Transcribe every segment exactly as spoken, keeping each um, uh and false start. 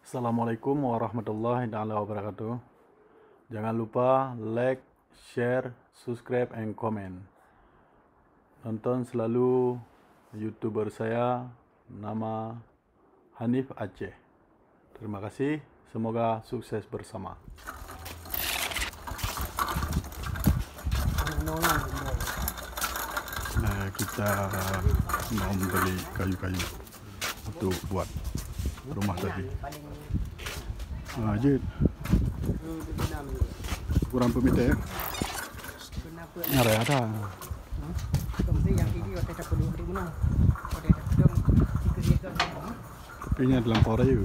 Assalamualaikum warahmatullahi taala wabarakatuh. Jangan lupa like, share, subscribe, and comment. Nonton selalu YouTuber saya, nama Hanif Aceh. Terima kasih, semoga sukses bersama. Nah, kita mau membeli kayu-kayu untuk buat rumah tadi. Ah, jeuet. Kurang peuet meter, ya? Ngarai ada. Tapi nyan dalam pau raya.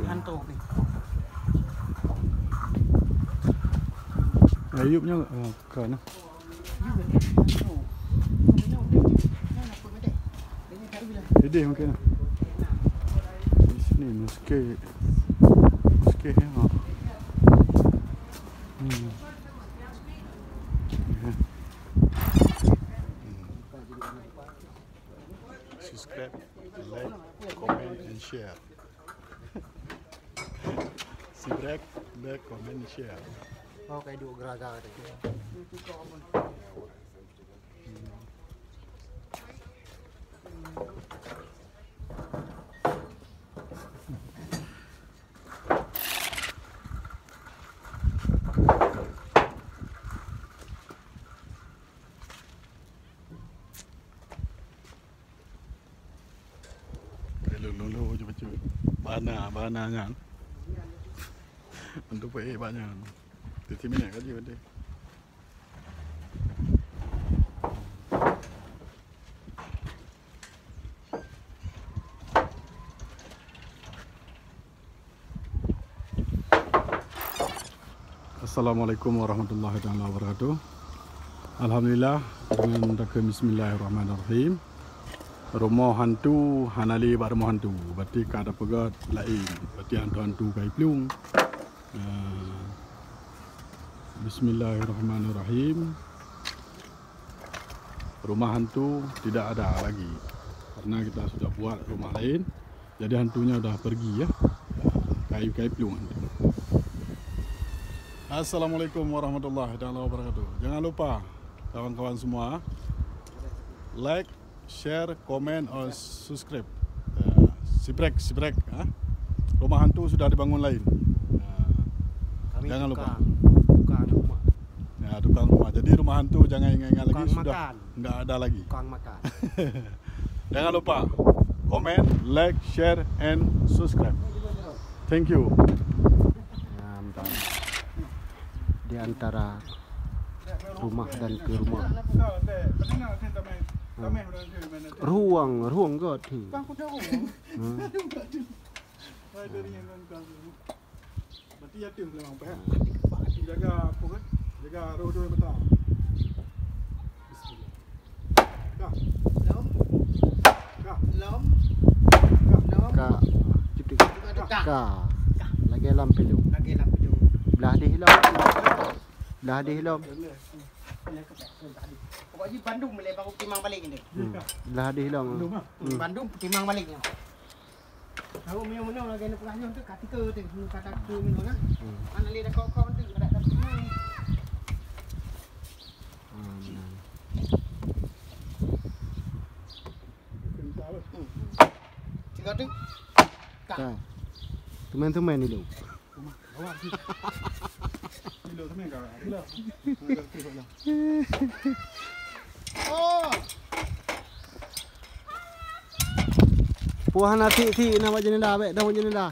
Ayub nyoe, oh, kan. Idéh mungkin. Di sini mesti, mesti, ya. Hmm. Ya. Subscribe, like, comment, and share. Subscribe, like, comment, share. Oh, kayak dua geraga tadi. Lulu-lulu je bacut. Bana, bana nyan. Untuk peuék bak nyan. Teuti minyak ka jeuet deh. Assalamualaikum warahmatullahi taala wabarakatuh. Alhamdulillah, dengan takheun bismillahirrahmanirrahim. Rumoh hantu hana lé bak rumoh hantu, berarti ka tapeugah laén, berarti hantu-hantu ka iplueng. Ah, bismillahirrahmanirrahim. Rumah hantu tidak ada lagi karena kita sudah buat rumah lain. Jadi hantunya udah pergi ya. Kayu-kayu plueng hantu. Assalamualaikum warahmatullahi taala wabarakatuh. Jangan lupa kawan-kawan semua, like, share, comment, or subscribe. Ya, siprek, siprek, ha? Rumah hantu sudah dibangun lain. Ya. Kami jangan lupa. Tukang, tukang rumah. Ya, tukang rumah. Jadi rumah hantu jangan ingat-ingat lagi, sudah nggak ada lagi. Tukang makan. Jangan lupa comment, like, share, and subscribe. Thank you. Nah, bentar. Di antara rumah dan ke rumah. Hmm. Ruang, ruang got. Hmm. Berarti yatim memang, eh? Jaga apa kan? Jaga roh dua mata. Bismillah. Dah. Lom. Dah. Lom. Dah. Lom. Ka. Cuti. Ka. Ka. Lagèe lam pilu. Lagèe lam pilu. Belah dih lom. Belah dih lom. Pokok jih bandum lé baru timang balik ni. Hmm. Belah dih lom. Bandum, ah. Hmm. Bandum timang balik ni. Tahu meunoe lagèe na peugah nyoe tu, ka tike tu, ka tike meunoe kan. Hmm. Mana lé dah kok-kok tu, ka dak tike. Hmm, nah. Tiga tu. Ka. Ka. Teman-teman ni lu. Puah nasi si na bak jendela, bèk dah bak jendela.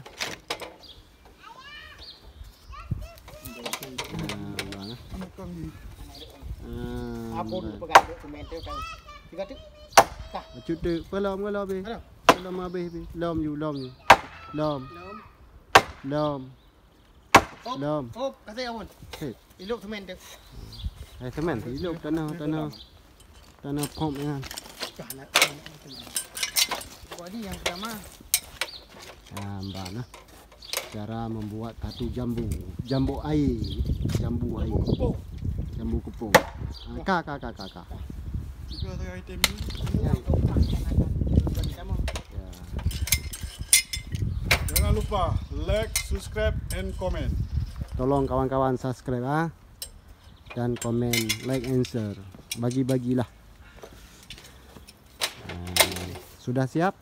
Apa tu pegang tu, semen tu kan. Tiga tu. Tah. Cut tu, pelom kalau habis. Pelom habis, habis. Lom you, lom you. Lom. Lom. Lom. Op, lom. Op, kasih Amun. Hei. Ilok semen tu. Eh, semen tu ilok tanah, tanah, tanah pop ni kan. Dah nak. Jadi yang pertama. Ah, nampak nah. Cara membuat satu jambu, jambu air, jambu air. Jambu kepung. Jambu kepung. Ah, ka, ka, ka, ka, ka. Tiga setengah item ni. Ya. Ya. Jangan lupa like, subscribe, and comment. Tolong kawan-kawan subscribe ah, dan komen, like and share. Bagi-bagilah. Nah, sudah siap?